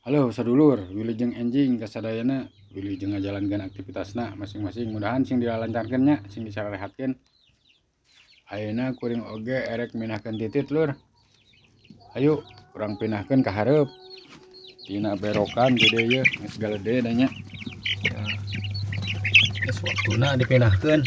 Halo sadulur, wilujeng enjing kasadayana, wilujeng ngajalankeun aktivitasna masing-masing, mudahan sing dilancarkeun nya, sing disarehatkeun. Ayeuna kuring oge erek mindahkeun titit lur. Ayo urang pindahkeun ka hareup. Tina berokan gede ye, geus galede da nya. Geus waktuna dipindahkeun.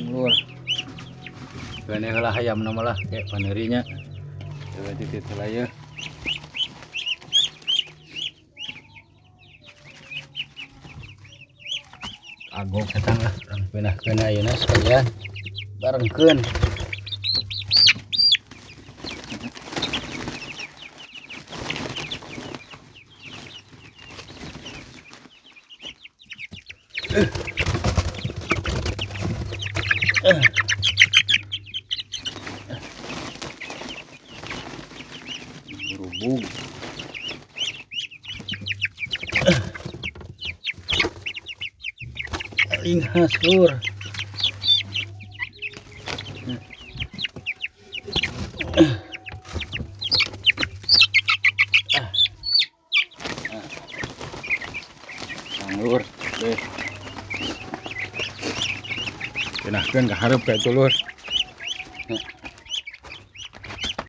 Lur. Gane heula hayam na malah kayak panerinya. Coba titit heula ye. Kagok datang lah, urang pindahkeun ayeuna sekalian barengkeun. Berhubung. Ingas lur. Lur, deh. Pindahkeun ka hareup ka itu lur.